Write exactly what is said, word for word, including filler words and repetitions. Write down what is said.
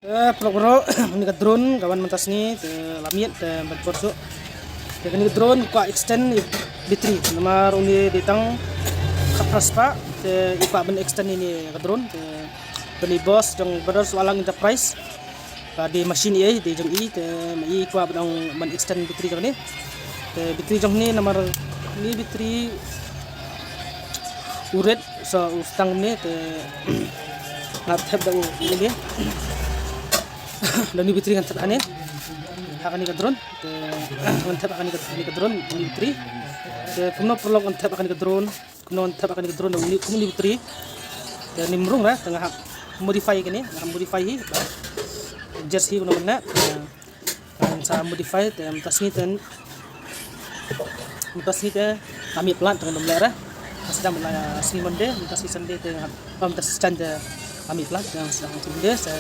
Eh, paralok baroh, kane ka drone ka wan mynta sngi, te la miet te ban por suk. Te kane ka drone kwah extend ïa battery namar une dei tang khatphra spah, te i kwah ban extend ïa kane ka drone. Te kane boss jong Brothers Walang Enterprise. Ka dei machine ei, dei jong i, te ma i kwah ban, ban extend battery jong kane. Te battery jong kane namar kane battery u rit, so u stang ne te nga thep da u ne. Da une battery ngan thep ha ne, ha kane ka drone. Te ngan thep ha kane ka, kane ka drone une battery. Te kumno paralok ngan thep ha kane ka drone, kumno ngan thep ha kane ka drone da une, une battery. Te ym rung re, te nga hap modify kane, nga hap modify hi, adjust hi kumno ban ne. Te ngan sa modify te mynta sngi te, mynta sngi te nga mih plant te ngan ym leh re. Nga sdang mynta sngi Monday, mynta sngi Sunday te nga, mynta sngi Sunday te nga mih plant, nga sdang Monday te